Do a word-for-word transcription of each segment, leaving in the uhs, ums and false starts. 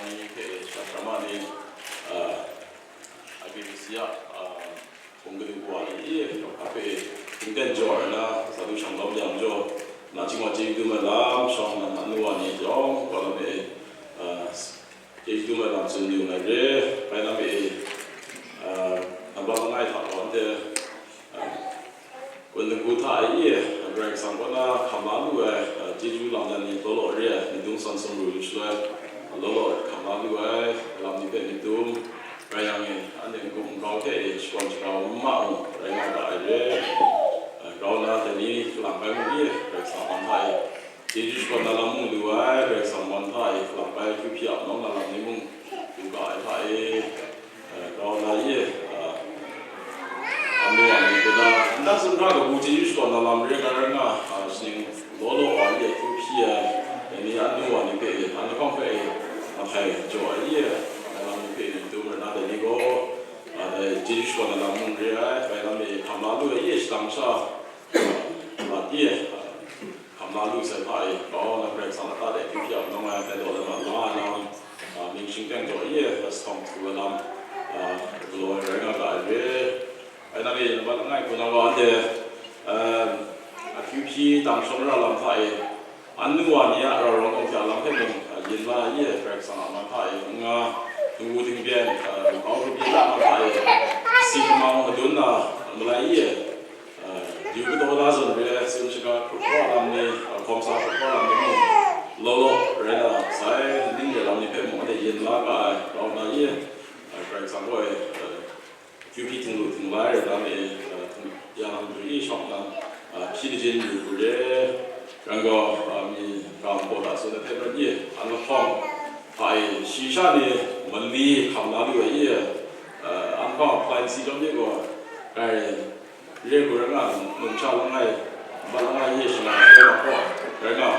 Ni hpe sha hkra ma ni, a, a B B C a, a, hpung kanu kawa ni, a hpe hpung ten jaw ai na, sa du shang lawm yang jaw, na chingwa chyeju dum ai lam, shawng nnan a nu wa ni jawng, kaw lam e, a, chyeju dum ai lam tsun yu ai re, bai lam e, a, nambat langai hta gaw anhte, a, Kun dinggu hta e, Karai Kasang kaw na hkam la lu ai, a, chyeju lam dan ni law law re ai, myit dum san sumru lu shaloi, law law hkam la lu ai, lam ni hpe myit dum rai yang e, anhte n-gup n-gau hte e, shakawn shagrau n ma mung, rai nga ga ai re. A, grau na dai ni hkalang bai mu e, Karai Kasang man hta e, chyeju shakawn na lam mung lu ai, Karai Kasang man hta e, hkalang bai hkyu hpyi a nawng na lam ni mung lu ga ai hta e, Grau na ye, a, anu wa ni hpe na, nta sumhkra kabu chyeju shakawn na lam re nga rai nga, a, shaning law law wa ye hkyu hpyi ai, dai ni anu wa ni hpe e, an lahkawng hpe e, mahtai jaw ai ye, dai lam ni hpe e, dum rai na dai ni gaw, a, dai chyeju shakawn na lam mung re ai, dai lam e hkam la lu ai ye, shadang sha, a, mat ye, a, Hkam la lu sai hta e, grau na Karai Kasang lata de hkyu hpyi a nawng ai, tai daw lama la ai lam, a, mying shingteng jaw e, a, sawng htu ai lam, a, galaw ai rai nga ga ai re. Ai nang e, nambat langai hku na wa anhte, a, a hkyu hpyi dang shawng ra lam hta e, anu wa ni a rau rawng kawng hte a lam hpe mung, a, yin la ai e, Karai Kasang a man hta e, n-, nga, n-gu dingbyen, a, nkau hkrup yin la lam hta e, si kamang madun na, malai e, Yu kataw na zawn re ai, tsun shaga hkrup kau lam ni, a, hkawm sa hkrup kau lam ni mung, law law rai na sai, ning re lam ni hpe mung, anhte yin la ga ai, grau na ye, a, Karai Kasang gaw e, a, hkyu hpyi htinglu htingla ai rai na mi, a, hting-, ya lam duri shawng nnan, a, hpyi majin yu hku re, rai gaw, a, mi ga npaw da tsun ai hpe rawt ye, an lahkawng hta e, shi sha ni mali hkam la lu ai ye, a, an hkawng hpa n si chyawm ye gaw, kai, Re hku rai nga, numsha langai, mat langai ye shana, dai ma kaw, rai nga,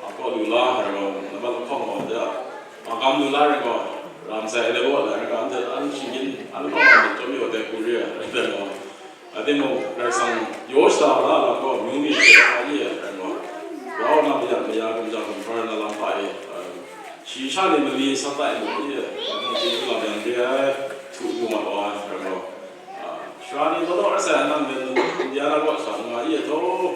a kaw lu la, rai nga, nambat lahkawng gaw, de, a gam lu la, rai nga, ram sai, de gaw, rai nga, anhte, an shinggan, an kaw nga, myit chyawm yaw, dai hku re, rai nga, a, timung, Karai Kasang, yaw shada la, lam gaw, myu mi, rai nga, rai nga, rau na, mayat maya, gumja gumhpraw na lam hpa e, a, shi sha ni mali, sat tai mu, e, a, mung chyeju lam yang re ai, htu lu ma wa, rai nga, A, sara ni law law rai sai, nang den Indiana kaw sa nga ye taw,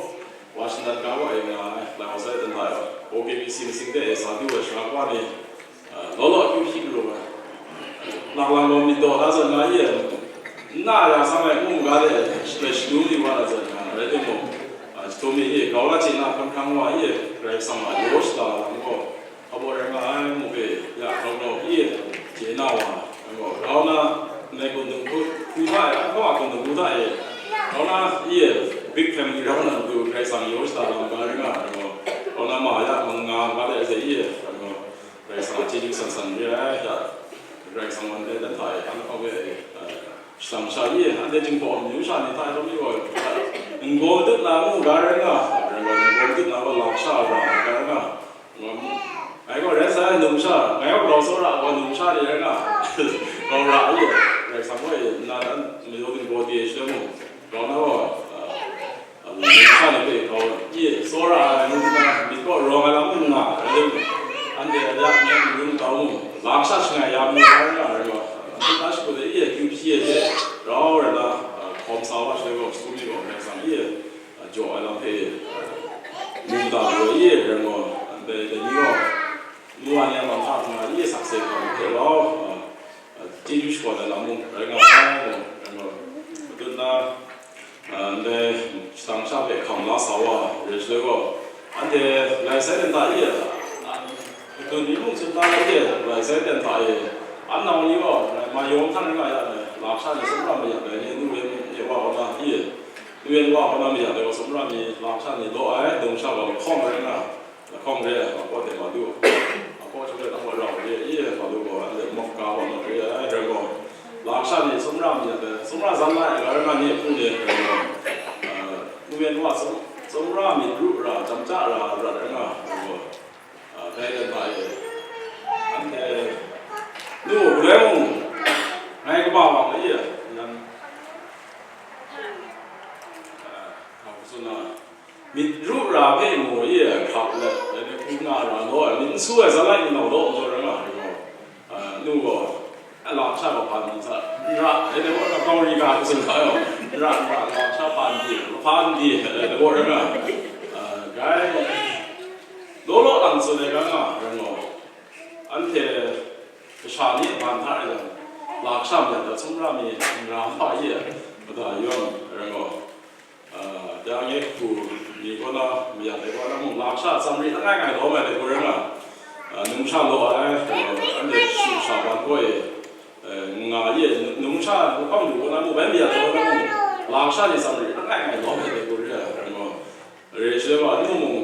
Washington ga wa e nga ai, lai wa sai dan lai wa, O K B C masing de e sa du wa sara kwa ni, a, law law akyu hpyi lu ai. Nang lang gaw myit daw da zawn nga ye, n na ya sang ai mu ga de, shi lai shi lu ni wa na zawn nga, rai timung, a, shi taw mi ye, grau na chye na hkan hkang wa ye, Karai Kasang a yaw shada lam gaw, Hpa baw rai nga ai, mu hpe, ya, grau grau, i, chye na wa, grau na, ndai kun dung hku, hku hta e, ahkang a kun dung hku hta e, grau na, i, big family rau na matu, Karai Kasang yaw shada lam ga rai nga ai, grau na, ma ya, mang nga, nga de ai hte, i, grau na, Karai Kasang a chyeju san san re ai, ya, Karai Kasang wan dai dan hta e, ahkang hpe, e, Shadang sha ye, anhte Jinghpaw amyu sha ni hta e tawn mi gaw, n-gaw dut na mu ga rai nga, rai nga, n-gaw dut na gaw lam sha ra, ga rai nga, ngai gaw rai sai, numsha, ngai gaw grau tsawra gaw numsha ni rai nga, grau ra ye, rai sa gaw e, nna dan majaw ginhkaw de shaloi mung, grau na gaw, a, Numsha ni hpe grau ye tsawra ai ngu nna, myit kaw rawng ai lam n nga ai, rai tim, anhte a ya ngai n-gun kau mu, lam sha shangai ya mu ai nga ai gaw, anhte na shakut e ye akyu hpyi e hte rau rai na, a, hkawm sa wa shaloi gaw, Sumi gaw Karai Kasang ye, a, jaw ai lam hpe, a, mu da lu ai ye, rai gaw, anhte dai ni gaw, nu wa ni a man hta nga ye sakse hkam hte rau, a, Chyeju shakawn ai lam mung rai nga ai, rai nga, matut na, a, ndai shadang sha hpe hkam la sa wa, rai shaloi gaw, anhte lai sai dan hta e, a, matut ni mung tsun da ai hte, lai sai dan hta e, an nau ni gaw, rai, ma yawng hkan rai nga ya ai, lam sha ni sumram mayat ai ni, nu yen ni wa kaw na, i, nu yen wa kaw na mayat ai gaw sumram ni, lam sha ni law ai, dum sha gaw lahkawng rai nga, Lahkawng re, a kaw de ma du. A kaw hte hpe lahkawng rau re, i, ma du gaw, a le mawk ga gaw mawk re, ai, rai gaw. Lam sha ni sumra myit de, sumra zan lai, ga rai nga ni hpung de, rai gaw. A, nu yen wa sum, sumra myit ru ra, cham cha ra, rat rai nga, rai gaw. A, dai dan ba e. Anhte, nu, galoi mung, ngai kaba wa ma ye, nan, a, hkap kau tsun na, Myit ru ra hpe mu ye, hkap let, dai ni hku na ra law ai, myit n su ai, zalai ni nau law, n jaw rai nga ai gaw, Nu gaw, a, lam sha gaw hpa n di sa, n ra, e, de gaw, na kau ri ga, kasun ga yaw, n ra, n ra, lam sha hpa n di, hpa n di, e, de gaw, rai nga, a, grai, law law lang tsun ai ga nga, rai nga, anhte kasha ni ban hta rai jang, lam sha myit da, sumra mi, n ra hpa ye, mada yawng, rai nga. A, ya nge hku ni kaw na, mayat ai kaw na mung, lam sha tsam ri langai ngai lawm ai dai hku rai nga, a, num sha law ai, a, anhte shu sha ban gaw e, e, nga ye, num sha lahkawng du kaw na mung, bai mayat ai kaw na mung, lam sha ni tsam ri langai ngai lawm ai dai hku rai nga, rai nga. Re shi wa, nu mung,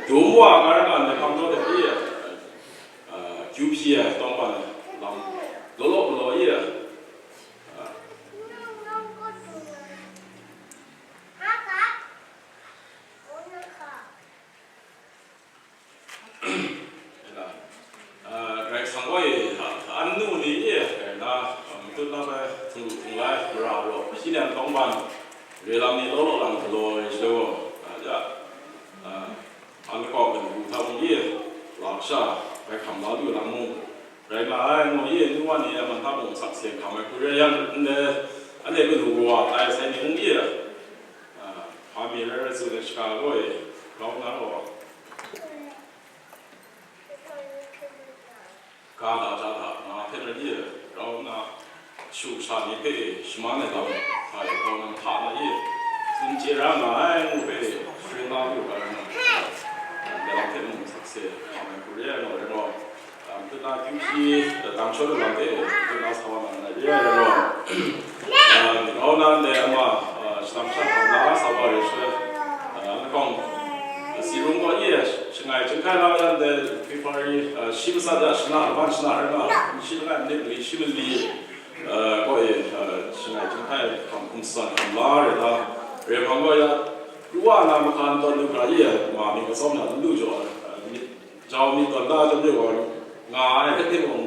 dum wa nga rai nga, ni hpang jaw de i, a, kyu hpyi ai, tawng wa na, lam, law law galaw i, a, Karai Kasang gaw e, a, a nnu ni e, na, a, matut na bai htung lu htung lai, mara raw, shi nem tawngban, re lam ni law law lang galaw ai shaloi gaw, a, ya, a, a lakau hpe hku hta mung e, lam sha, bai hkam la lu lang mung, rai nga ai, ngu e, nu wa ni a man hta mung sakse hkam ai hku re yang, ndai, anhte kanu kawa tai sai ni mung e, a, hpa mi rai rai tsun ai shaka gaw e, grau nna gaw, ga da ja da, nga hpe rai i, grau nna, shu sha ni hpe shaman ai lam hta e grau nna hta na i, tsun chye ra nga ai ngu hpe, hkren la lu ga rai nga, dai lam hte mung sakse hkam ai hku re ai gaw, rai gaw, Lam hput na kyu hpyi, tang shaw lu lam e, hput na sa wa na, na re ai rai gaw, a, grau na ndai ama, a, shadang sha hkam na sa wa re shaloi, a, lahkawng, a, si rung gaw e, shangai chyinghkai la ya ndai, February, a, shi matsat ya shana, ban shana rai nga, shi langai manit mali, shi mali, a, gaw e, a, shangai chyinghkai hkam hkum san hkam la re na, re hpang gaw ya, pru wa na mahka n tawn lu ga e, ma mying matsawm na n lu jaw, a, myit Jau mi tawn da chyawm de gaw, nga ai hpe timung,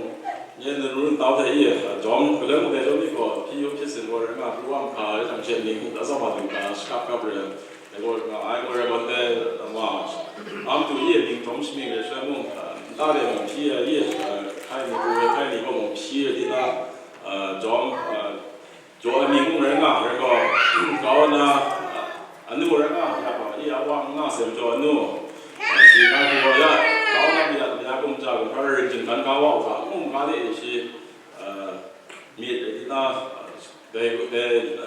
nye nuru ntau hte i, jawm galoi mung de chyawm mi gaw, hpyi yu hpyi sin gaw rai nga, pru wa mahka rai jang she ning da tsawm wa lu ga, shakap kap re ai, dai gaw nga ai gaw rai gawn de, wa, am tu i, ning hkawm shamying re shaloi mung, nta de mung hpyi ai i, hkai ni, pru ai hkai ni gaw mung hpyi ai di na, jawm, Jaw ai mi mung rai nga, rai gaw, grau nna, anu rai nga, ya gaw, i a wa n nga sem jaw anu, shi nga gaw ya, grau nna, maya, maya gumja gumhpraw ring jinggan ga wa u ga, n mu ga de shi, a, myit rai di na, dai, dai, a,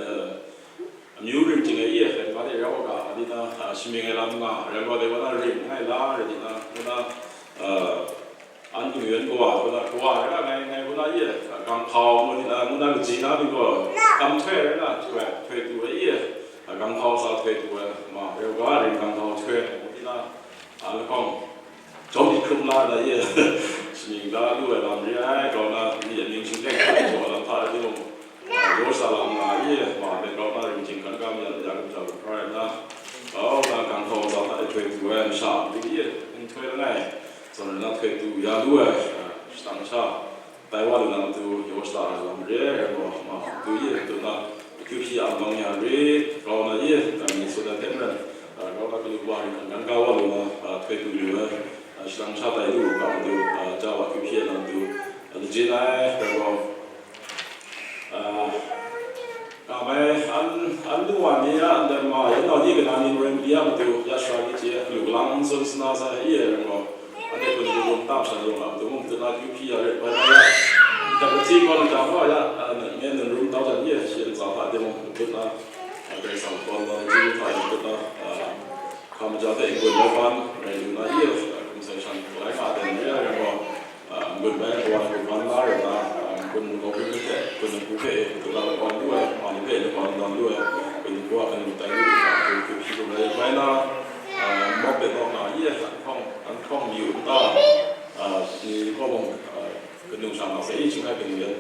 amyu ring jing ai i, rai ga de rau ga, di na, a, shamying ai lam nga, rai gaw, dai wa na ring ngai la, rai di na, ngu na, a, An Kungyen kawa, kawa, kawa, rai nga ngai, ngai kaw na ye, a, gang hkau, ngu ni na, ngu na, kaji na ni gaw, kam htoi rai nga, htoi, htoi tu ai ye, a, gang hkau sa htoi tu ai, ma, reu ga ring gang hkau htoi, ngu ni na, a, lahkawng, jawm di hkrum la na ye, shaning da lu ai lam re ai, grau na, ni a mying shingteng hkrai jaw lam hta rai timung, Yaw sha lam nga i, ma, myit grau na ring jinggan ga mayat maya gumja gumhpraw rai nna, grau na gang hkau za hta e htoi tu ai masha a matu i, n htoi langai, zawn rai na htoi tu ya lu ai, shadang sha, tai wa lu na matu, yaw sha ai lam re ai gaw, ma, tu i, tu na, akyu hpyi a lawng ya re, grau na i, myit sun ai hte maren, grau na galu wa ring hkan ga wa lu na, htoi tu lu ai, shadang sha tai lu u ga matu, ja wa akyu hpyi ai lam matu, lajin ai, rai gaw, A, a, mai, an, an nu wa ni a, ndai ma, yan nau ni kanan ni Maren bia matu, ya shara ni chye, lu galang n tsun suna sa, i e rai gaw, anhte kun du dum tam sha yawng a, dum mung tuna kyu hpyi ya ret bai na ya, ndai kati gaw na jang gaw ya, a, ngai nun rum tau jan ye, shi ntsa hta de mung tut na, a, Karai Kasang kaw na, ji hta e tut na, a, Hkam maja hte n-gun bai ban rai lu na i, hkum sai shan hkrai nga ai ten re ai rai gaw, n-gun bai kawan hkrum ban la rai na, n-gun mung hkrum hte, n-gun hku hpe, n-gun lam kawan lu ai, ma ni hpe n-gun lam lu ai, n-gun hku a kanu tai lu ai, hku hku hpyi lu rai bai na, mawk hpe nawk na i, an hkawng, an hkawng mayu nta, ni kaw mung, kanu sha ma sai i, chyinghkai kanu yan,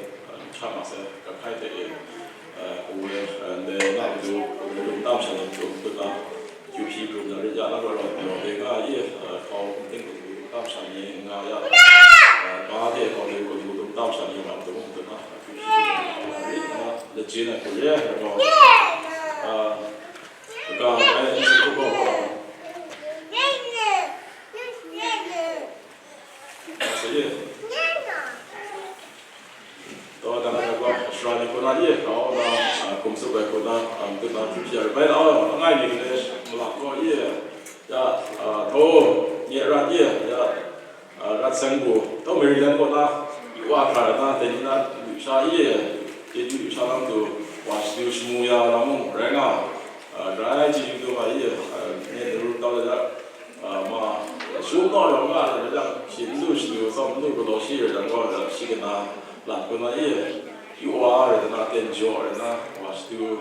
sha ma sai, kahkai hte e, hku e, ndai na matu, hku e, lung tam sha ni matu, hku na, Kyu hpyi hkrum na rit ya na gaw, raw de nga i, hkau hkum ting hkum lu tam sha ni nga ya, ga de hkau de hkum lu tam sha ni nga matu mung tut na, kyu hpyi hkrum na rit na, lajin ai hku re ai gaw, ga ai n sin hku gaw, sa ye. Ra ye, kau na, a, hkum tsup ai hku na, a, matu na hpyi hpyi ai bai na, a, langai mi hte malak gaw ye, ya, a, htaw, nye ra ye, ya, a, rat seng bu, htaw Maryland kaw na, yu wa hkra na, dai ni na, yu sha ye, chyeju yu sha lam tu, wa shadu shamu ya lam mung, rai nga, a, rai chyeju du ma ye, a, nye de ru tau de da, a, ma, shu naw rawng nga de da, shi n du shadu, tsawm n du galaw shi re da, gaw da, shi kena, lat kau na ye, yu wa re na, ten jaw re na, wa shadu,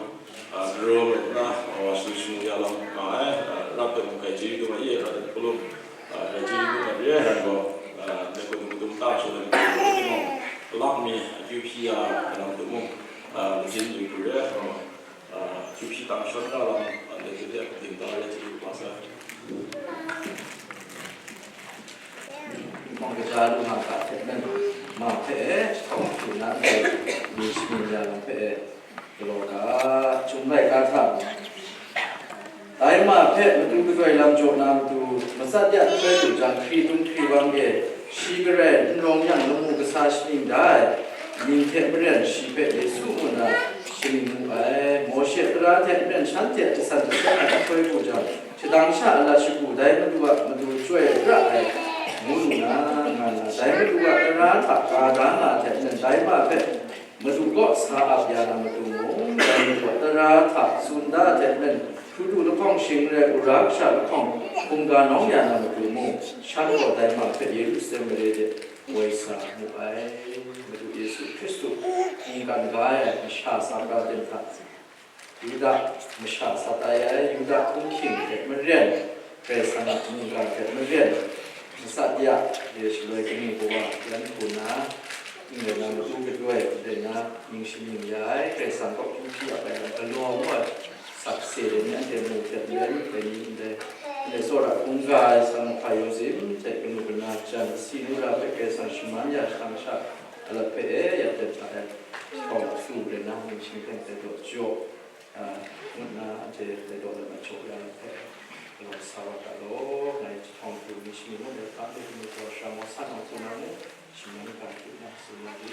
a, grum re na, wa shadu shamu ya lam nga ai, a, rap de mung kai chyeju du ma ye, ra de hpulung, a, kai chyeju du ma re ai rai gaw, a, ne kudum kudum ta shun ai mung, lak mi, akyu hpyi ya, a, lam tu mung, a, lajin yu hku re, a, a, akyu hpyi tang shawng na lam, a, ne tu de kudum ta re chyeju du ma sa. Hpang kaja lu nga ga hte nan, ma hpe, hpang hku nan, mi shamin ya lam hpe, galaw ga, Chyum laika hta, dai ma hpe matu gadoi lam jaw na matu, matsat ya n rai lu jang, hkri htum hkri bang e, shi garai n rawng yang, lamu kasa shaning da ai, mying hte maren shi hpe Yesu ngu nna shaning mu ai. Mawshe tara hte maren shanhte a jasan jasan a nhtoi bu jang, shadang sha a lat shagu dai Madu a matu chyoi ra ai, ngu nna, nga nna, dai Madu a tara hta ka da nga ai hte maren, dai ma hpe Madu kaw sa ap ya na matu mung, dai Madu a tara hta tsun da ai hte maren, hkrudu lahkawng shing n rai, wora kasha lahkawng hkungga nawng ya na matu mung, shan gaw dai ma hpe Yerusalem mare de woi sa mu ai. Madu Yesu Hkristu mungkan ga ai masha sa pra ten hta, Yuda masha sat ai, Yuda hpunhkying hte maren, Karai Kasang a mungkan hte maren, matsat ya de shaloi kanu kawa yan hku nna, n rai na matu gadoi, n rai na mying shamying ya ai, Karai Kasang kaw hpyi hpyi ap ai lam galaw ngu ai sakse de ni anhte mu hte maren, dai ni ndai, ndai tsawra hkungga ai Sang Hpa Yawzim hte kanu kana jan asi nu ra hpe Karai Kasang shaman ya shang sha, a lat hpe e ya ten hta e, htawng su rai na, mying shamying hte daw jaw, a, ngut nna anhte dai daw let na jaw ya ai hpe, galaw sa wa ga law, ngai jahtawng hku mying shamying ngut ai hpa, myit gaw shara mau san ai hku na mung, shaman ga hkrit na tsun na ri.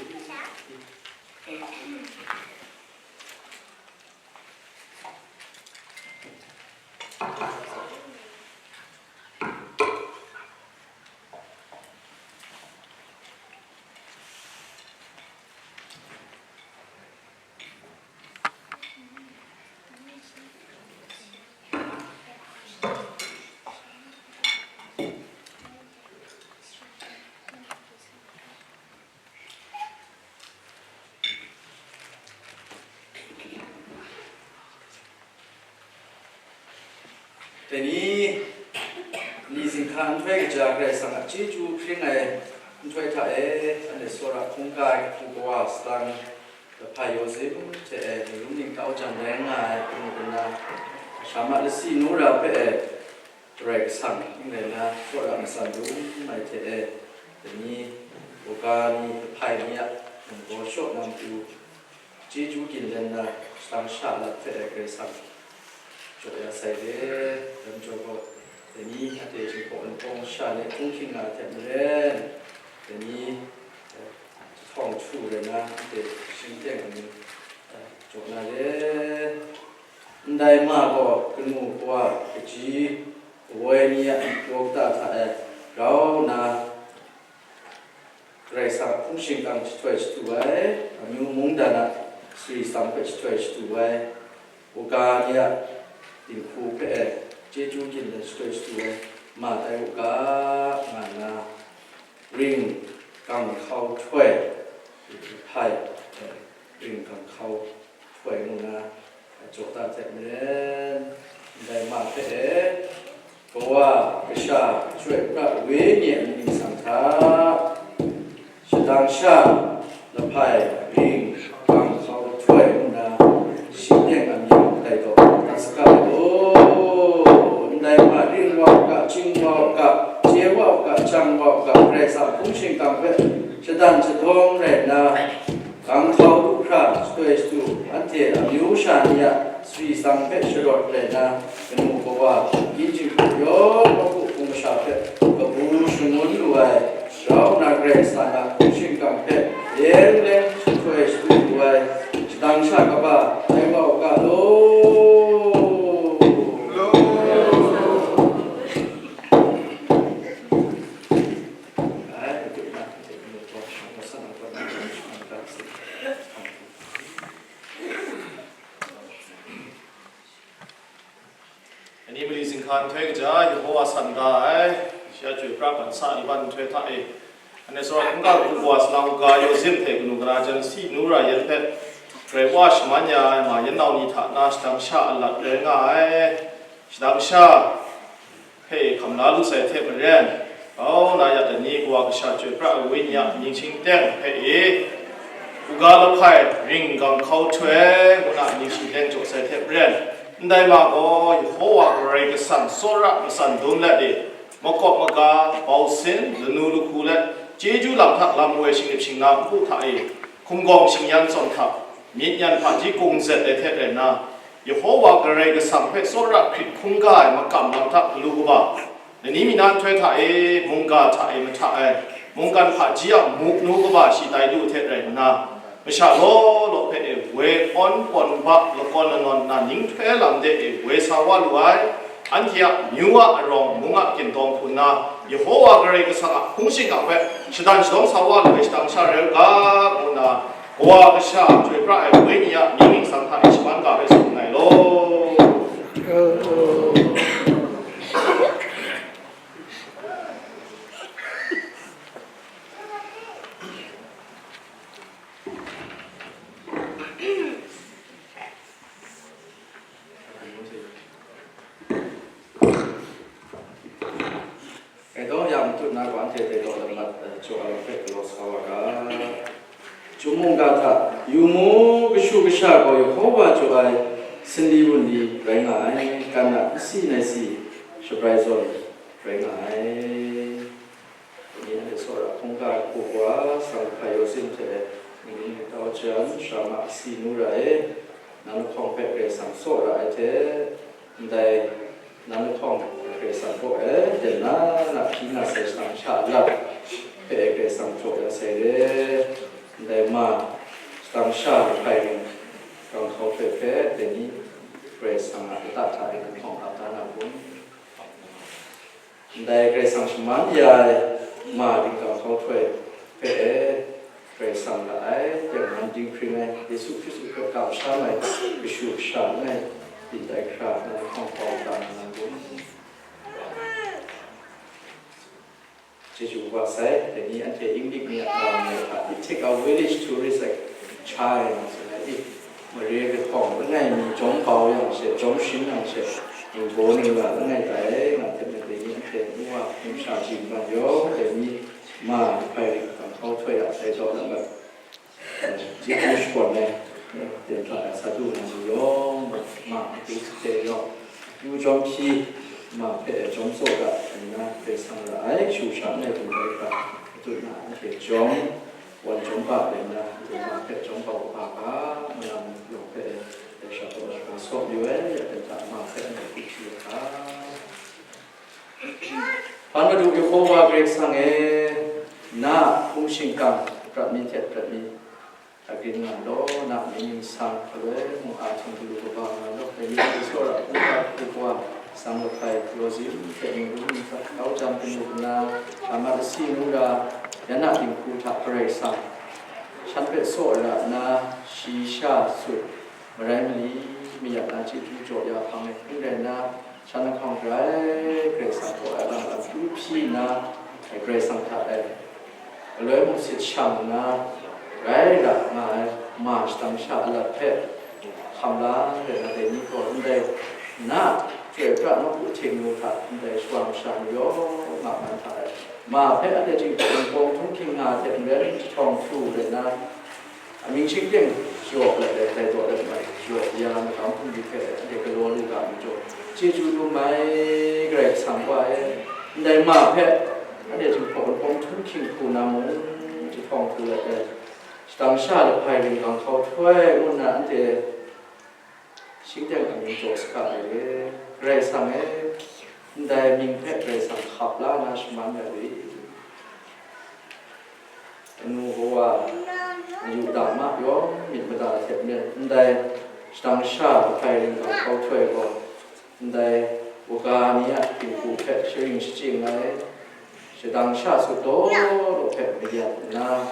Dai ni, ni zinghka nhtoi kaja Karai Kasang a chyeju hpring ai nhtoi hta e, anhte tsawra hkungga ai hku kawa salang, Lahpai Yawzim hte e, Ningrum Ningtau jang rai nga ai kanu kana, Shama lasi nu ra hpe e, Karai Kasang n rai na, tsawra matsan dum ai hte e, dai ni, kaga ni, lahpai ni a nang gaw shaw na matu, chyeju ginlen na, shadang sha lat hpe ai Karai Kasang jaw ya sai de, dai majaw gaw, dai ni a hte htingpawk npawng sha ni hkunghking nga ai hte maren, dai ni, eh, jahtawng htu rai na, a hte shingteng ai ni, eh, jaw na re. Ndai ma gaw kanu kawa kaji kawoi ni a npyaw kata hta e rau nna, Karai Kasang a hpung shingkang jahtoi jahtu ai, amyu mungdan a sari tsang hpe jahtoi jahtu ai, kaga ni a dinghku hpe e chyeju ginlen jahtoi jahtu ai, ma tai u ga, nga nna, ring gang hkau htoi, hpai, ring gang hkau htoi ngu nna, jaw ta hte maren, ndai ma hpe e, Kawa, Kasha, Chyoi Pra Wenyi a mying ningsang hta, shadang sha, lahpai, ring, gang hkau htoi ngu nna, shingteng amyang tai taw dat saga ai law, ndai ma ring wa u ga, ching wa u ga, chye wa u ga, chyang wa u ga, Karai Kasang a hpung shingkang hpe shadan shadawng rai nna, gang hkau du hkra, jahtoi jahtu, anhte amyu sha ni a sari tsang hpe sharawt rai nna, kanu kawa, gyin jinghku yawng nawku hpung masha hpe kabu shangun lu ai, rau nna Karai Kasang a hpung shingkang hpe leng leng jahtoi jahtu lu ai, shada Nhtoi kaja Yehowa san ga ai, shi a chyoi pra ban sa i ban nhtoi hta e, anhte tsawra hkungga hku wa salang u ga, Yawzim hte kanu kara jan si nu ra yan hpe, grai wa shaman ya ai ma yan nau ni hta na shadang sha alat rai nga ai. Shadang sha hpe hkam la lu sai hte maren, grau na ya dai ni, Kawa Kasha chyoi pra ai Wenyi a mying shingteng hpe e, u ga lahpai ring gang hkau htoi ngu na mying shingteng jaw sai hte maren, ndai ma gaw Yehowa Karai Kasang tsawra matsan dum let e, makawp maga, bau sin, lanu lahku let, chyeju lam hta lam woi shingnip shingna npu hta e, hkumgawng shingyan tsawm hta, myit nyan hpaji kungzet ai hte rai nna, Yehowa Karai Kasang hpe tsawra hkrit hkungga ai makam lam hta galu kaba, lani mi na nhtoi hta e mungga hta e mahta ai, mungkan hpaji a mu nu kaba shi tai lu hte rai nna, masha law law hpe e woi awn pawn ba lakawn lanawn na ning htoi lam de e woi sa wa lu ai, anhte a myu a arawng mung a ginhpang hku nna, Yehowa Karai Kasang a hpung shingkang hpe shadan shadawng sa wa lu ai shadang sha rai u ga, ngu nna, Kawa Kasha chyoi pra ai Wenyi a mying ningsang hta e shaman ga hpe tsun nngai law. Kaidaw ya matut na gaw, anhte dai daw lam mat, eh, jaw ai hpe galaw sa wa ga. Chyum mungga hta, yu mu, kashu kasha gaw Yehova jaw ai sanli wunli rai nga ai, kan a nsi nai si shabrai zawn rai nga ai. Dai ni anhte tsawra hkungga hku wa, Sanghkai Yawzim hte, Ningning Tau Jan, Shrama Asi Nu Ra e, nang lahkawng hpe Karai Kasang tsaw ra ai hte, ndai nang lahkawng hpe Karai Kasang kaw e, den na na hpyi nga sai shadang sha lat hpe Karai Kasang jaw ya sai re, ndai ma shadang sha lahpai ring gang hkau htoi hpe, dai ni Karai Kasang a lata hta e nang lahkawng ap da na kun? Ndai Karai Kasang shaman ya ai ma ring gang hkau htoi hpe e, Karai Kasang la ai, tengman dinghpring ai, Yesu Hkristu hpe kamsham ai, kashu kasha langai, byin tai hkra, nang lahkawng kau da na kun? Chyeju wa sai, dai ni anhte English mi a lam ni hta, "It take a village to raise a child," ngu ai, mare kahtawng langai mi jawm kau yang she, jawm shin yang she, ningbaw ningla langai tai, nga hte made ni anhte nu wa hpung sha jin ban yawng, dai ni ma hpai ring gang hkau htoi a sai jaw lam bai, chyeju shakawn ai, dai hta na sa du na ni yawng, ma matu sape yawng, akyu jawm hpyi, ma hpe jawm tsaw ga nna, Karai Kasang ra ai, shu sha ngai hpung rai hkra, matu na anhte jawm, wan jawm ba rai nna, ma hpe jawm kau ga ga, malam yawng hpe, dai sha gaw, sha sawp yu ai, ya dai hta ma hpe anhte hku hpyi ai hka. Hpan Madu Yehowa Karai Kasang e, na a hpung shingkang prat mi hte prat mi, agrin nga law, na mying ningsang galoi mung a htung galu kaba nga law, dai ni a tsawra hkungga hku wa, Sanghkai Yawzim hte Ningning Tau Jan kanu nna, Shrama Asi Nu Ra, yan a dinghku hta Karai Kasang shan hpe tsaw ra nna, shi sha sut, marai mali, mayat na chyeju jaw ya hpang ai hpung rai nna, shan lahkawng grai Karai Kasang kaw ai lam lam hpyi nna, Karai Kasang hta e galoi mung sit shang nna, rai ra nga ai ma shadang sha alat hpe hkam la ai, dai ni gaw ndai na a chyoi pra nawku htingnu hta ndai shawa masha ni yawng nga man hta ai, ma hpe anhte chyinghpaw hpawng htung hking nga ai hte maren jahtawng htu rai nna, amying shingteng jaw let ai, dai daw let ai, jaw ya magam hpung de hpe anhte galaw lu ga ai majaw, chyeju dum ai, Karai Kasang wa e, ndai ma hpe anhte chyinghpaw hpawng htung hking hku na mung jahtawng htu let ai, shadang sha lahpai ring gang hkau htoi ngu nna anhte shingteng amying jaw saga ai re. Karai Kasang e, ndai mying hpe Karai Kasang hkap la na shaman ya u i? Anu kawa, mayu dama yawng myit mada hte maren, ndai shadang sha lahpai ring gang hkau htoi gaw, ndai waga ni a dinghku hpe sharing shachyen ai, shadang sha sut law law hpe mayat nna,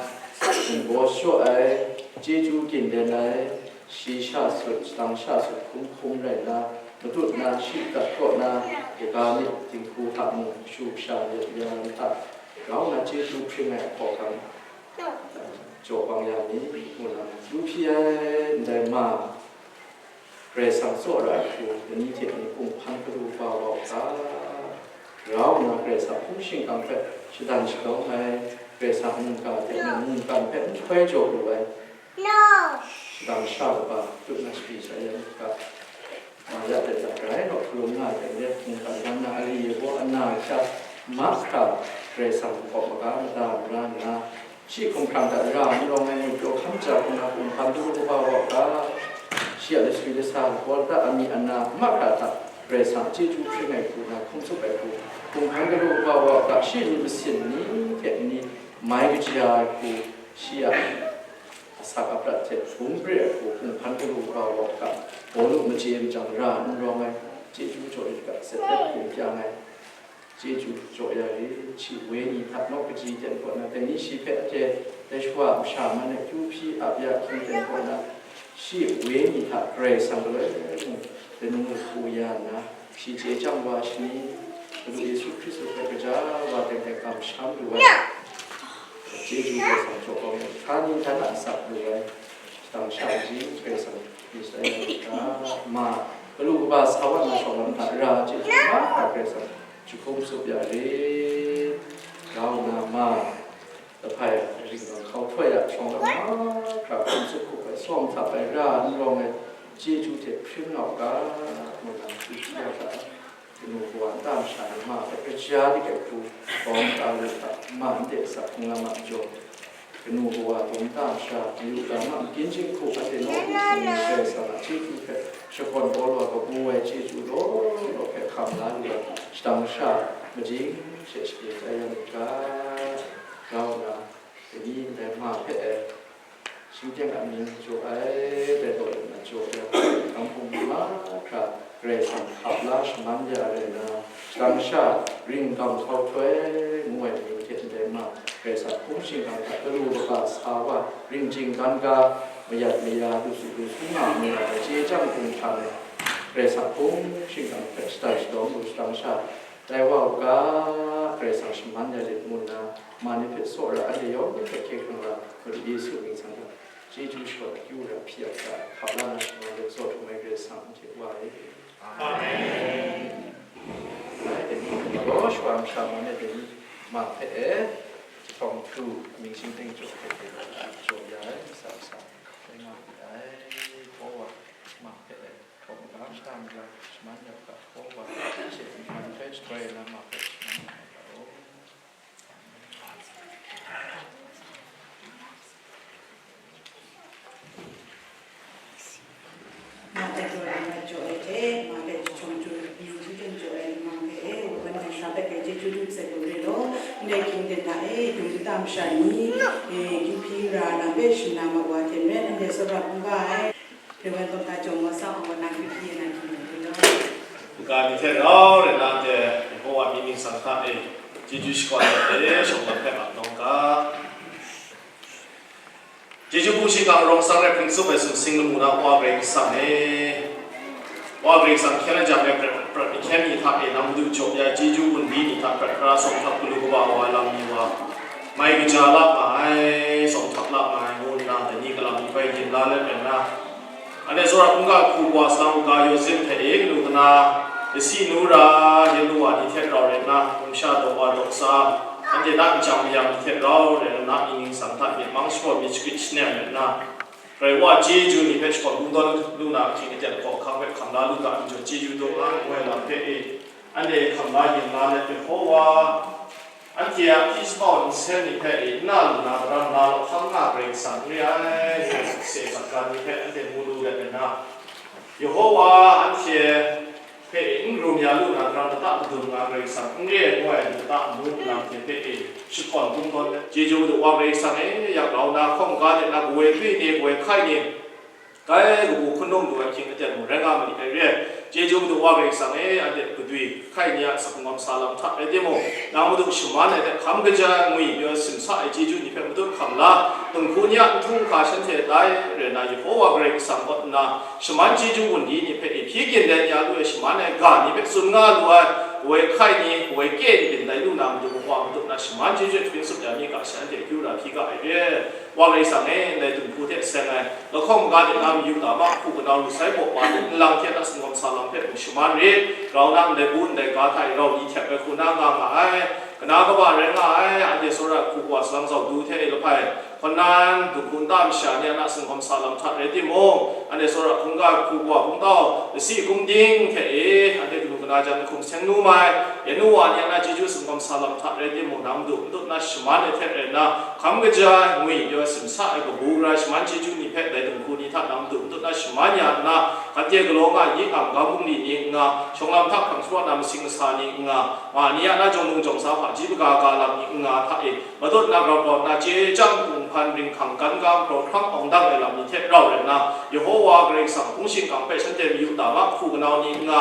ningbaw shaw ai, chyeju gindin ai, shi sha sut, shadang sha sut hkum hkum rai nna, matut na, shi kat kaw na, kaga myit dinghku hta mung kashu kasha myit ya lam hta grau nna chyeju hpring ai hkawhkam, eh, jaw bang ya mi, ngu na, yu hpyi ai ndai ma, Karai Kasang tsawra ai hku, lani hte ni kunghpan galu kaba wa u ga, grau nna Karai Kasang hpung shingkang hpe shadan shalawm ai, Karai Kasang mungga hte mungkan hpe nhtoi jaw lu ai, shadang sha kaba, tut na shabi sha yan u ga, ma ya hte hta grai naw hkalum nga ai hte mungkan lam na ali, yabaw, ana, hkya, mahkra, Karai Kasang kaw maga mada mara nna, shi hkumhkrang hta ra n rawng ai, mungpyaw hkam ja hkrum na kunghpan galu kaba wa u ga, shi a laswi lasa, lagaw lata, amying ana mahkra hta Karai Kasang chyeju hpring ai hku na hkum tsup ai hku, kunghpan galu kaba wa u ga, shi myit masin ni hte ni mai kaja ai hku, shi a asak aprat hte bum pre ai hku, kunghpan galu kaba wa u ga, Pawlu machye machyang ra n rawng ai, chyeju jaw rit ga, sat let hkum kyang ai, chyeju jaw ya rit, shi wenyi hta nawk kaji ten kaw na, dai ni shi hpe ate, dai shawa masha man ai kyu hpyi ap ya hkying ten kaw na, shi wenyi hta Karai Kasang galoi mung, lanu hku ya nna, shi chye chyang wa shani, Madu Yesu Hkristu hpe kaja wa teng teng kamsham lu ai, chyeju Karai Kasang jaw kau ai, htani htan a asak lu ai, shadang sha ai, Karai Kasang myit sharai ai hta, ma, galu kaba sa wa na shawng lam hta ra, chyeju mahkra Karai Kasang jahkum tsup ya rit, grau nna ma, lahpai ringnang hkau htoi a shawng lam mahkra hkum tsup hkup ai, sawm htap ai, ra n rawng ai, chyeju hte hpring nga u ga, ngu na, yu hpyi ya ga, kanu kawa nta masha ni ma hpe kaja dik ai hku, bawng ta lu hta, ma ndai asak hkrung lam a majaw, kanu kawa dum nta masha, mayu dama, makin jinghku, anhte nawku hpung ni Karai Kasang a chyeju hpe shakawn kau wa kabu ai chyeju law law hpe hkam la lu ai, shadang sha majing she shapye tai ya myit ga, grau nna, dai ni ndai ma hpe e, shingteng a mying jaw ai, dai gaw nna jaw ya, hpung ni mahkra Karai Kasang hkap la shaman ya rai nna, shadang sha ringnang hkau htoi ngu ai mying hte ndai ma, Karai Kasang hpung shingkang hta galu kaba sa wa, ring jinggan ga, mayat maya, lu su lu su nga ai, chye chyang hkungga ai, Karai Kasang hpung shingkang hpe shadan shalawm lu shadang sha, tai wa u ga, Karai Kasang shaman ya lit ngu nna, ma ni hpe tsawra, anhte yawng hpe hkye hkrang ra, Madu Yesu mying hta chyeju shakawn akyu ra hpyi ai hta, hkap la na shaman let zaw htum ai Karai Kasang anhte Wa e. Amen. Rai, dai ni, gaw shawa masha man e, dai ni ma hpe e, jahtawng htu, amying shingteng jaw hpe e, jaw ya ai, kasa kasa, dai nga ai, hpaw wa, ma hpe e, hpaw magam shang ga, shaman ya ga, hpaw wa, she, mung hpe shabai na ma hpe, shaman ya ga, o. Mate jaw ai, mate jaw ai hte, mate jahtawng htu, amying shingteng jaw ai lamang hpe e, Wunpawng Karai Kasang hpe chyeju dum sai lu re law, ndai hkying ten hta e, dum nta masha ni, e, kyu hpyi ra lam hpe shana ma wa hte maren, anhte tsawra hkungga ai, Reverend Doctor Jaw Maw Sang a kaw na kyu hpyi na hkying ten hte law. Kaga ni hte rau rai na, anhte Yehowa mying ningsang hta e, chyeju shakawn ai hte shawng lam hpe ap nawng ga. Chyeju hpung shingkang arawng sang rai hpring tsup ai sumsing lamu na Wa Karai Kasang e, Wa Karai Kasang hkyen a jang e prat, prat ni hkyen ni hta e nang Madu jaw ya ai chyeju gun di ni hta prat pra sawm htap galu kaba wa ai lam ni wa, mai kaja la nga ai, sawm htap la nga ai ngu nna, dai ni galam ni bai yin la let ai nna, anhte tsawra hkungga hku wa salang u ga, Yawzin hpe e kanu kana, lasi nu ra, yin nu wa ni hte rau rai nna, numsha daw wa daw sa, anhte na nchyang mayam ni hte rau rai nna, mying ningsang hta myit mang shakawn myit shagrit shanem rai nna, Karai wa chyeju ni hpe shakawn kungdawn lu na ahkying aten hkawhkam hpe hkam la lu ga, anhte chyeju daw nga ai ngu ai lam hpe e, anhte hkam la yin la let, Yehowa, anhte a hpyi shapau nsen ni hpe e, n na lu na, tarang na lahkang nga Karai Kasang n re ai, ngu ai sukse hkatgan ni hpe anhte mu lu let nna, Yehowa, anhte hpe e n rum ya lu na, tarang lata madun nga Karai Kasang n re ai ngu ai lata mu lam hte hpe e, shakawn kungdawn let, chyeju Madu wa Karai Kasang e, yak grau na hkawng ga de na, kawoi kwi ni, kawoi hkai ni, kai kabu hkun num lu ai hkying aten mung rai nga ma ni ai re ai. Chyeju Madu Wa Karai Kasang e, anhte gadwi hkai ni a sangawm sa lam hta rai timung, nang Madu shaman ai hte hkam kaja ngwi pyaw simsa ai chyeju ni hpe matut hkam la, dinghku ni a nhtung hka shanhte tai rai nna, Yehowa Karai Kasang kaw nna shaman chyeju wunli ni hpe i hpyi gin let ya lu ai shaman ai ga ni hpe tsun nga lu ai, woi hkai ni, woi kye ni byin tai lu na Madu Wa matut na shaman chyeju hpring tsup ya mi ga sha anhte akyu ra hpyi ga ai re. Wa Karai Kasang e, ndai dinghku hte seng ai lahkawng ga de nga mayu ta ma, hku kanau lu sai baw pa de nlang hte na sangawm sa lam hpe mung shaman rit, grau na ndai bu ndai ga hta e rau ni htyep ai hku na nga nga ai, kana kaba rai nga ai, anhte tsawra hku wa salang zau du hte e lahpai, hkawn nan, dinghku nta masha ni a na sangawm sa lam hta rai timung, anhte tsawra hkungga hku wa hkungtau, lasi kungding hte e, anhte kanu kana jan hkum seng nu mai, ya nu wa ni a na chyeju sangawm sa lam hta rai timung, nang Madu matut na shaman ai hte rai nna, hkam kaja ngwi pyaw simsa ai kabu gara shaman chyeju ni hpe dai dinghku ni hta nang Madu matut na shaman ya nna, gade galaw nga yi nga, ga bungli ni n nga, shawng lam hta hkrang shapraw na masing masa ni n nga, ma ni a na jawng lung jawng sa hpaji maga ga lam ni n nga hta e, matut na grau grau nna chye chyang hpung hpan ringhkang gan ga hkrau hkrang awng dang ai lam ni hte rau rai nna, Yehowa Karai Kasang hpung shingkang hpe shanhte mayu ta ma, hku kanau ni n nga,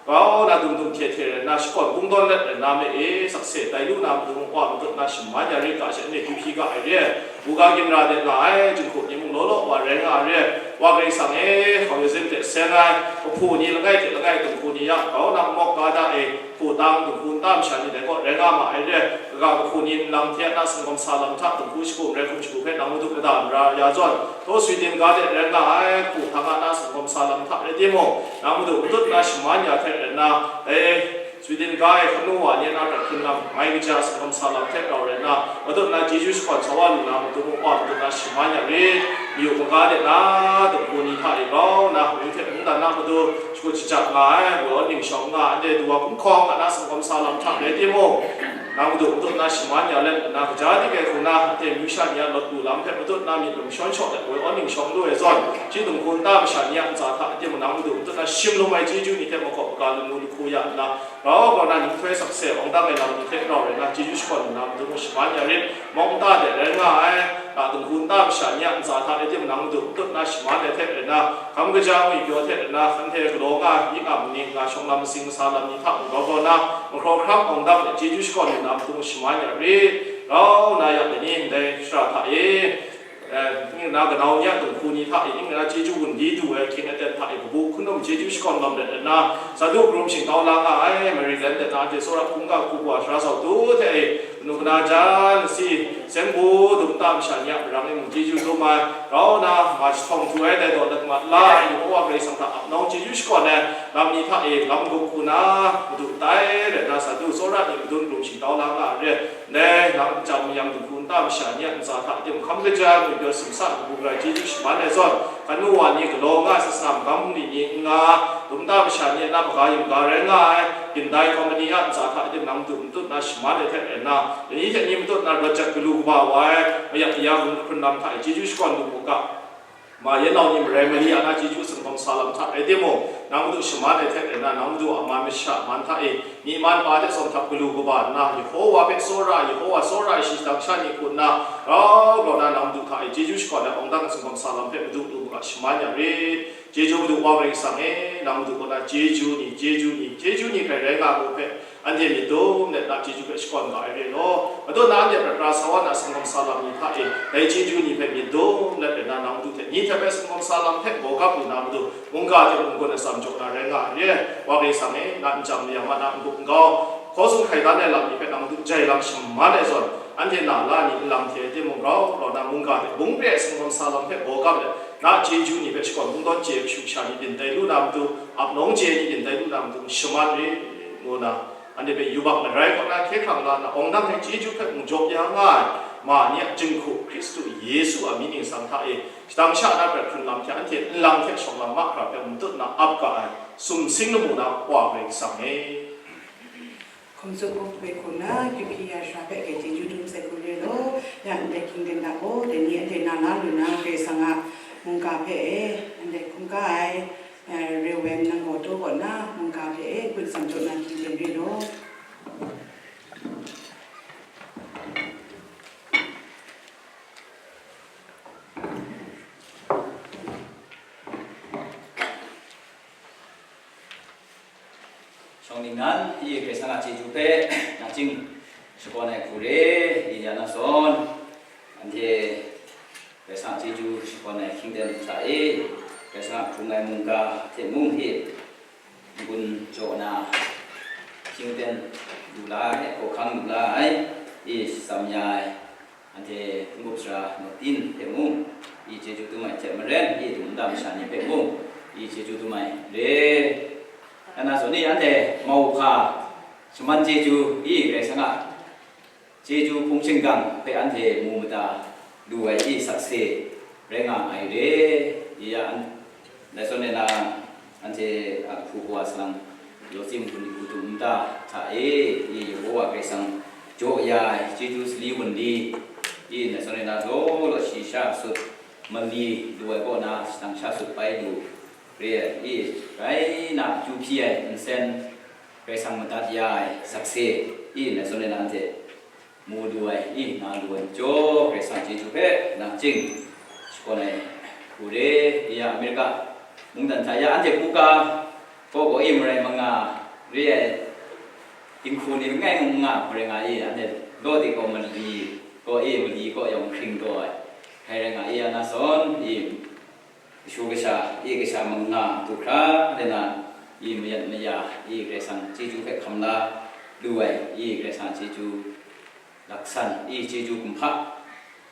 grau na dum dum hte hte rai nna, shakawn kungdawn let rai nna, me e sakse tai lu na Madu Wa matut na shaman ya rit ga she, anhte akyu hpyi ga ai re. Buga ginra de nga ai, jinghku ni mung law law wa rai nga ai re. Wa Karai Kasang e, hkau yawzin hte seng ai, kahpu ni langai hte langai dinghku ni a grau na mawk ga da e, hku tang dinghku nta masha ni dai kaw rai nga ma ai re. Kaga kahpu ni nlang hte a na sangawm sa lam hta dinghku shagu marai hkum shagu hpe nang Madu mada mara ya zawn, Htaw Sweden ga de rai nga ai, hku htang a na sangawm sa lam hta rai timung, nang Madu matut na shaman ya hte rai nna, dai Sweden ga e hkanu wa ni a na prat hkrun lam mai kaja sangawm sa lam hte rau rai nna, matut na chyeju shakawn sa wa lu na Madu Wa matut na shaman ya rit. Mayu maga de na dinghku ni hta e grau nna, mung hte mungdan na matu shakut shajak nga ai, woi awn ningshawng nga, anhte du wa hkum hkawng a na sangawm sa lam hta rai timung, nang Madu matut na shaman ya let nna, kaja dik ai hku na, anhte amyu sha ni a lawt lu lam hpe matut na myit lum shawn shaw let, woi awn ningshawng lu ai zawn, shi dinghku nta masha ni a ntsa hta rai timung, nang Madu matut na shim lum ai chyeju ni hte mahkaw maga lamu lahku ya nna, grau grau na nhtoi sakse awng dang ai lam ni hte rau rai nna, chyeju shakawn lu na Madu mung shaman ya rit. Mawk nta de rai nga ai, a dinghku nta masha ni a ntsa hta rai timung, nang Madu matut na shaman ai hte rai nna, hkam kaja ngwi pyaw hte rai nna, hkan hte galaw nga, yi nga, mani nga, shawng lam masing masa lam ni hta mung grau grau na, mahkraw hkrang awng dang let, chyeju shakawn lu na Madu mung shaman ya rit. Grau na ya dai ni, ndai shara hta e, eh, ning na kanau ni a dinghku ni hta e, ning na chyeju wunli du ai hkying aten hta e, kabu hkun num chyeju shakawn lawm let nna, Sadu Karum Shingtau la nga ai, Maryland de na de tsawra hkungga hku wa sara zau du hte e, kanu kana jan, lasi, seng bu, dum nta masha ni a marang e mung chyeju dum ai, grau na, ma jahtawng htu ai dai daw dat mat la ai, Yehowa Karai Kasang hta ap nawng chyeju shakawn ai lam ni hta e, lam gup hku na, madu tai rai nna, Sadu tsawra ni madun Karum Shingtau la nga ai re. Ndai, nang nchyang mayang dinghku nta masha ni a ntsa hta tim hkam kaja ngwi pyaw simsa kabu gara chyeju shaman ai zawn, hkanu wa ni galaw nga ai sasana magam bungli ni n nga, dum nta masha ni a na maga yum ga rai nga ai, gindai kompani a ntsa hta tim nang Madu matut na shaman ai hte rai nna, lani hte ni matut na rawt jat galu kaba wa ai, mayak maya hkun hkrun lam hta e chyeju shakawn lu mu ga. Ma yan nau ni marai mali a na chyeju sumhkawm sa lam hta rai timung, nang Madu shaman ai hte rai nna, nang Madu a man masha man hta e, myi man pa hte tsawm htap galu kaba nna, Yehowa hpe tsawra, Yehowa tsawra ai shadang sha ni hku nna, grau grau na nang Madu hta e chyeju shakawn ai awng dang sumhkawm sa lam hpe Madu lu mu ga shaman ya rit. Chyeju Madu Wa Karai Kasang e, nang Madu kaw na chyeju ni, chyeju ni, chyeju ni hkrai rai nga mu hpe, anhte myit dum let na chyeju hpe shakawn ga ai re law, matut na anhte prat ra sa wa na sumhkawm sa lam ni hta e, dai chyeju ni hpe myit dum let rai na nang Madu hte ni hte hpe sumhkawm sa lam hpe gaw gap lu na Madu, mungga hte munggun atsam jaw na rai nga ai re ai. Wa Karai Kasang e, na nchyang mayang ma na n-gup n-gau, hkaw tsun hkaidan ai lam ni hpe nang Madu jai lam shaman ai zawn, anhte na la ni nlang hte timung grau grau na mungga hte bung re ai sumhkawm sa lam hpe gaw gap let, na chyeju ni hpe shakawn kungdawn chye kashu kasha ni byin tai lu na Madu, ap nawng chye ni byin tai lu na Madu, shaman re, ngu na, anhte hpe yubak marai kaw na hkye hkrang la na, awng dang ai chyeju hpe mung jaw ya nga ai, ma ni a jinghku Hkristu Yesu a mying ningsang hta e, shadang sha na prat hkrun lam hte anhte nlang hte shawng lam mahkra hpe matut na ap ga ai, sumsing lamu na Wa Karai Kasang e. Hkum tsup hpe hku na, kyu hpyi ya shara hpe grai chyeju dum sai hku re law, ya ndai hkying ten hta gaw, dai ni anhte na la lu na Karai Kasang a mungga hpe e, ndai hkungga ai, eh, Rewen nang gaw taw kaw na mungga hpe e, gun tsam jaw na hkying ten re law. Shawng ningnan, i Karai Kasang a chyeju hpe, nachying shakawn ai hku re, i ya na sawn, anhte Karai Kasang a chyeju shakawn ai hkying ten hta e, Karai Kasang a hkrung ai mungga hte mung i n-gun jaw na, hkying ten lu la ai, hkawhkang lu la ai, i shatsam ya ai, anhte hpung gup sara Martin hpe mung, i chyeju dum ai hte maren, i dum nta masha ni hpe mung, i chyeju dum ai re. Ana zawn ni anhte mauhpa shaman chyeju i Karai Kasang a chyeju hpung shingkang hpe anhte mu mada lu ai i sakse rai nga ai re. I ya an, dai zawn e na, anhte a hku wa salang, lawtsim hpun hku dum nta hta e, i Yehowa Karai Kasang jaw ya ai chyeju sali wunli, i dai zawn e na law law shi sha sut mali lu ai kaw na, shadang sha sut pai lu re ai, i rai na, akyu hpyi ai nsen Karai Kasang madat ya ai sakse, i dai zawn e na anhte mu lu ai, i nga lu ai majaw, Karai Kasang chyeju hpe nachying shakawn ai hku re. I ya Amerika mungdan hta ya anhte hkungga kaw kaw e marai manga re ai dinghku ni langai ngu nga, marai nga i, anhte law di kaw mali kaw e, mali kaw yawng hkring taw ai, hkrai rai nga i, ya na sawn i kashu kasha, i kasha manga du hkra de na, i mayat maya, i Karai Kasang chyeju hpe hkam la lu ai, i Karai Kasang chyeju laksan, i chyeju kumhpa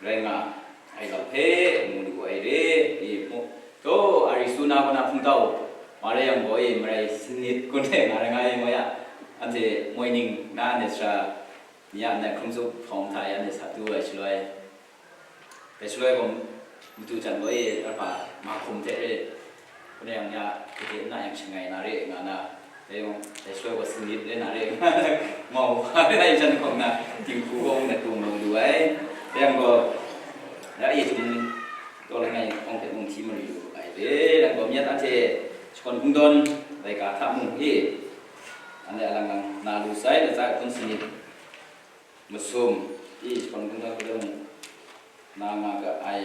rai nga ai lam hpe mu lu ai re, i mu. Taw, Arizona kaw na hpungtau, Maria yang gaw, i marai sanit kun e nga rai nga ai, moi a, anhte moi ning na, anhte sara ni a, anhte hkrum tsup hpawng hta e, anhte sa du ai shaloi, dai shaloi gaw madu jan gaw e, arpa mahkum hte re, hpunau yang ya, gade nna yang shangai na re nga na, dai yawng, dai shaloi gaw sanit re na re nga na, mau hpa re na, i jan hkawng na, dinghku gaw nat tung lu lu ai. Dai yang gaw, ya e chyum taw langai hkawng hte mung hti mayu lu ai re. Dai yang gaw, myit anhte shakawn hpungdawn laika hta mung e, anhte alang lang na lu sai, latsa hkun sanit masum i shakawn hpungdawn hku mung na nga ga ai.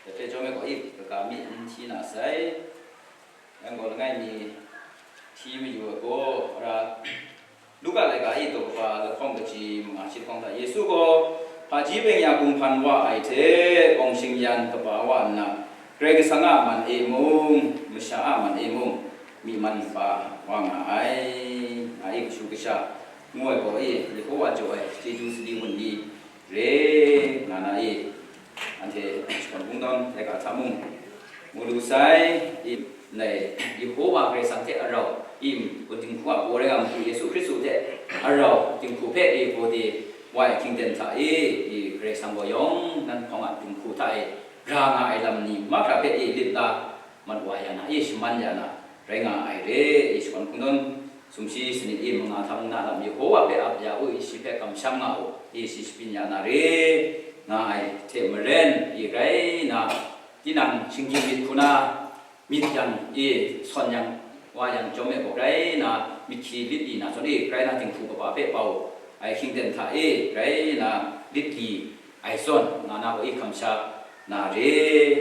Dai hpe chyawm ai gaw, i kaga mi n hti na sai, yang gaw langai mi hti mayu ai gaw, ara Luka laika i daw kaba lahkawng kaji manga shi lahkawng hta, Yesu gaw hpaji byeng-ya gunghpan wa ai hte, gawng shingyan kaba wa nna, Karai Kasang a man e mung, masha a man e mung, myi man kaba wa nga ai, nga i kashu kasha ngu ai gaw e, Yehowa jaw ai chyeju sali wunli re nga na e, anhte shakawn hpungdawn laika hta mung mu lu sai, i ndai Yehowa Karai Kasang hte arau, i dinghku a baw rai nga matu Yesu Hkristu hte arau dinghku hpe e gaw de wa ai hkying ten hta e, i Karai Kasang gaw yawng nan hpawng a dinghku hta e ra nga ai lam ni mahkra hpe e lit la, mat wa ya na, e shaman ya na, rai nga ai re, i shakawn hpungdawn sumshi sanit i manga hta mung na lam Yehowa hpe ap ya u, i shi hpe kamsham nga u, i shi shabyin ya na re, nga ai hte maren, i rai na, tinang shinggyim myit hku na myit yang, i sawn yang, wa yang chyawm e gaw, rai na, myit hkyi lit li na zawn e, rai na, dinghku kaba hpe bau ai hkying ten hta e, rai na, lit li ai zawn nga na gaw, i hkamsha na re,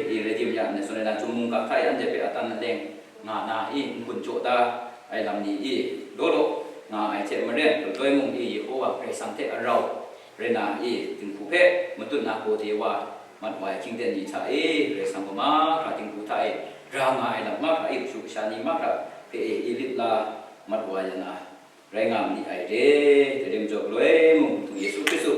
i rai tim ya, ndai zawn e na, chyum mungga hta e anhte hpe atan aleng nga na, i n-gun jaw da ai lam ni, i law law nga ai hte maren, galoi mung i Yehowa Karai Kasang hte arau rai na, i dinghku hpe matut na gaw de wa mat wa ai hkying ten ni hta e, Karai Kasang gaw mahkra dinghku hta e ra nga ai lam mahkra, i kashu kasha ni mahkra hpe e, i lit la mat wa ya na, rai nga ma ni ai re. Dai rai majaw, galoi mung Madu Yesu Hkristu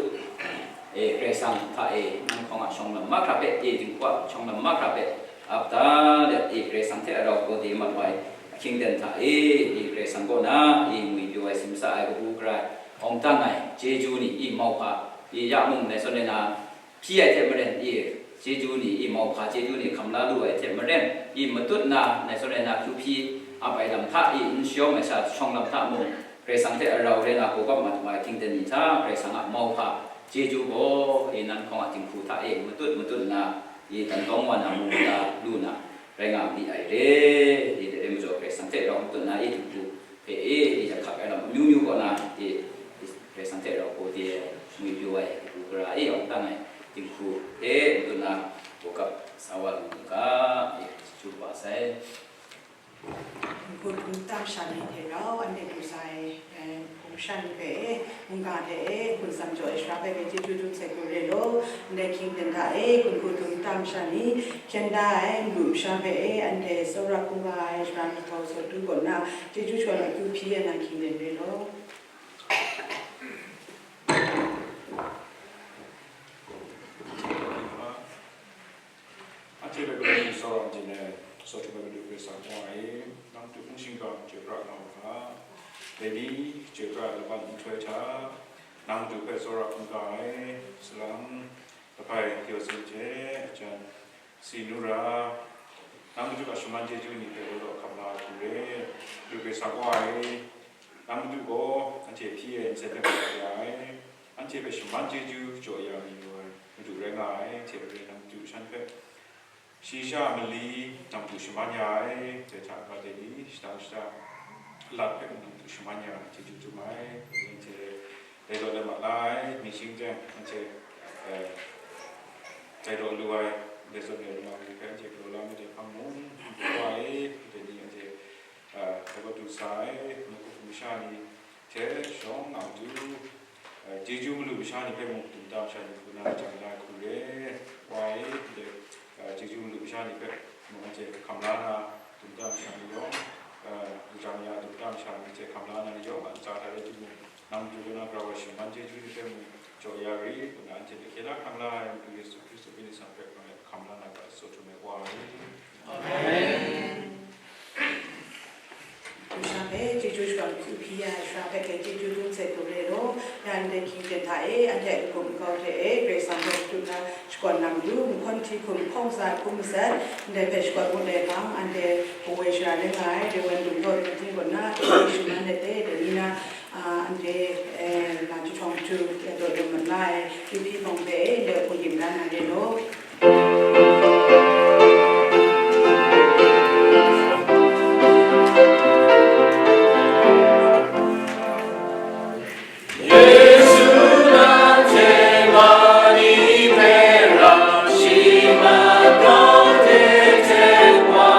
e, Karai Kasang hta e, nang hkawng a shawng lam mahkra hpe e, dinghku a shawng lam mahkra hpe ap da let e, Karai Kasang hte arau gaw de mat wa ai ahkying ten hta e, e, Karai Kasang kaw na e, ngwipyaw ai, simsa ai, kabu gara ai, awng dang ai chyeju ni, i mauhpa, i ya mung ndai zawn e na, hpyi ai hte maren, i chyeju ni, i mauhpa chyeju ni hkam la lu ai hte maren, i matut na, ndai zawn e na, akyu hpyi ap ai lam hta, i n shayawng ai sha shawng lam hta mung, Karai Kasang hte arau rai na, gawgap mat wa ai hkying ten ni hta, Karai Kasang a mauhpa chyeju gaw, i nan hkawng a dinghku hta e matut matut nna, i dan tawng wa na, mu mada lu na, rai nga ma ni ai re. I dai rai majaw, Karai Kasang hte rau matut na, i dinghku hpe e, i jahkak ai lam amyu myu kaw na, i, i Karai Kasang hte rau gaw de ai, ngwipyaw ai, kabu gara e, awng dang ai dinghku hpe matut na, gawgap sa wa lu mu ga, i, chyeju kaba sai. Hkum tam sha ni hte rau, anhte du sa ai, eh, hkum sha ni hpe, mungga hte e, hkum tsam jaw ai sara hpe, chyeju dum sai hku re law, ndai hkying ten hta e, hkum hku dum tam sha ni, hkyen da ai, madu masha hpe e, anhte tsawra hkungga ai sara myihtau sawtu kaw na, chyeju shawan akyu hpyi ai na hkying ten re law. Anhte hpe Karai Kasang a myit e, sawtu ai Madu Karai Kasang Wa e, nang Madu hpung shingkang chyoi pra nga u ga. Dai ni chyoi pra ai laban nhtoi hta, nang Madu hpe tsawra hkungga ai, salang, lahpai, yaw sin hte, ajan, si nu ra, nang Madu a shaman chyeju ni hpe galaw hkam la ai hku re, Madu Karai Kasang Wa e, nang Madu gaw anhte hpyi ai ntsa hpe galaw ya ai, anhte hpe shaman chyeju jaw ya mayu ai Madu rai nga ai, hte maren nang Madu shan hpe shayi sha mali nang Madu shaman ya ai, dai hta ga dai ni shadang shada lat hpe mung nang Madu shaman ya ai, chyeju dum ai, anhte dai daw let ma la ai, mying shingteng anhte, eh, dai daw lu ai, dai zawn ai lama ni hpe anhte galaw la myit ai hpang mung, Madu Wa e, dai ni anhte, eh, dai gaw du sa ai, mungkan hkum masha ni hte shawng nga Madu, eh, chyeju malu masha ni hpe mung dum tam sha ni hku na jang na hku re, Wa e, anhte, eh, chyeju malu masha ni hpe mung anhte hkam la na dum tam sha ni yawng, eh, jang ya dum tam sha ni hte hkam la na ni yawng a ntsa hta rai timung, nang Madu kaw na grau ai shaman chyeju ni hpe mung jaw ya ri, ngu na anhte hpe hkye la hkrang la ai Madu Yesu Hkristu myit e san hpe hkam la na ga, tsaw htum ai Wa e. Amen. Masha hpe chyeju shawan akyu hpyi ya ai sara hpe, chyeju dum sai hku re law, ya ndai hkying ten hta e, anhte a n-gup nkau hte e, Karai Kasang hpe shakut na, shakawn na matu, mahkawn hti hkum hkawng sa ai hku matsat, ndai hpe shakawn ngut ai hpang, anhte kaw ai sara rai nga ai, Rev. Dum Daw Tingting kaw na, shaman let e, dai ni na, a, anhte, e, na jahtawng htu, ya daw daw mat la ai, Yu Hpi Hpawng hpe e, ndai hpung dim la na re law. Yesu nanhte mani hpe rau shi makau hte hte wa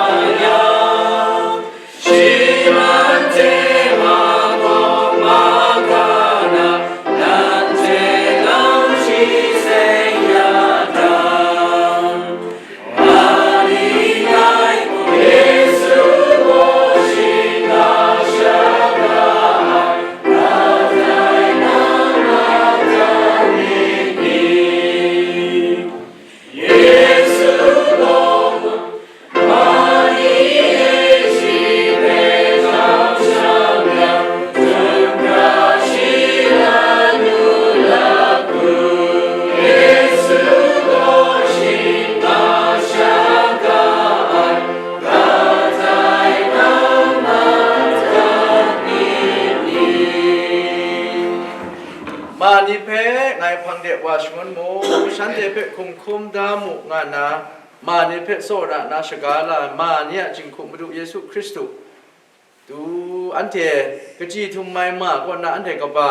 yang, shi nanhte makau maka na, nanhte nang shi seng ya dang. Ma ni hpe ngai hpang de wa shangun mu, shanhte hpe hkum hkum da mu, nga nna, ma ni hpe tsawra nna shaga la ai ma ni a jinghku Madu Yesu Hkristu, tu anhte kachyi htum ai ma kaw na anhte kaba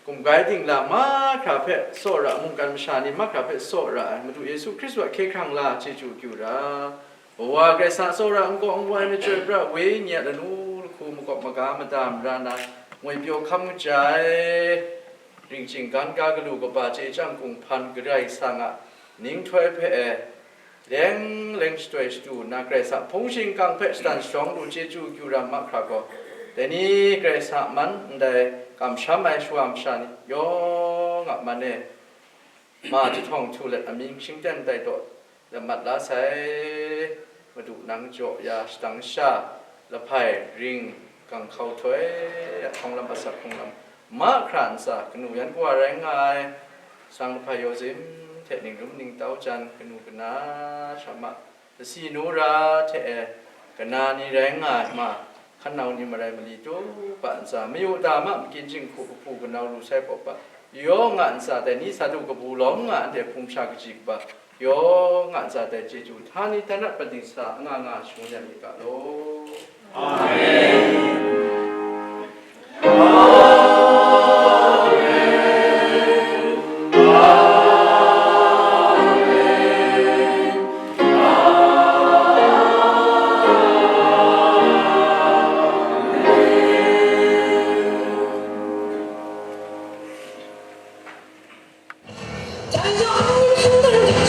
gumgai dingla mahkra hpe tsawra, mungkan masha ni mahkra hpe tsawra ai Madu Yesu Hkristu a hkye hkrang la chyeju akyu ra, Wa Karai Kasang a tsawra n-gaw n-wai machyoi pra Wenyi a lanu lahku makawp maga mada mara na, ngwipyaw hkam kaja ai, ring chying gan ga galu kaba chye chyang kunghpan Karai Kasang a ninghtoi hpe e, leng leng shatoi shatu nna, Karai Kasang hpung shingkang hpe shatan shadawng lu chyeju akyu ra mahkra gaw, dai ni Karai Kasang a man ndai kamsham ai shawa masha ni yawng a man e, ma jahtawng htu let amying shingten tai taw, lamat la sai. Madu nang jaw ya shadang sha, lahpai, ring, ganghkau htoi, a hkawng lam, asak hkawng lam, mahkra ntsa, kanu yan kawa rai nga ai, sang lahpai yaw zim hte ningrum ningtau jan, kanu kana, sha ma, lasi nu ra hte e, kana ni rai nga ai ma, hkan nau ni marai mali tup a ntsa, mayu da ma, makyin jinghku kahpu kanau lu sai pawp a, yawng a ntsa, dai ni sa du kabu lawm nga, anhte hpung sha kaji kaba, yawng a ntsa dai chyeju htani htan rat pat dingsa nga nga shangun ya myit ga law. Amen. Dai hta n-gun hkungga rai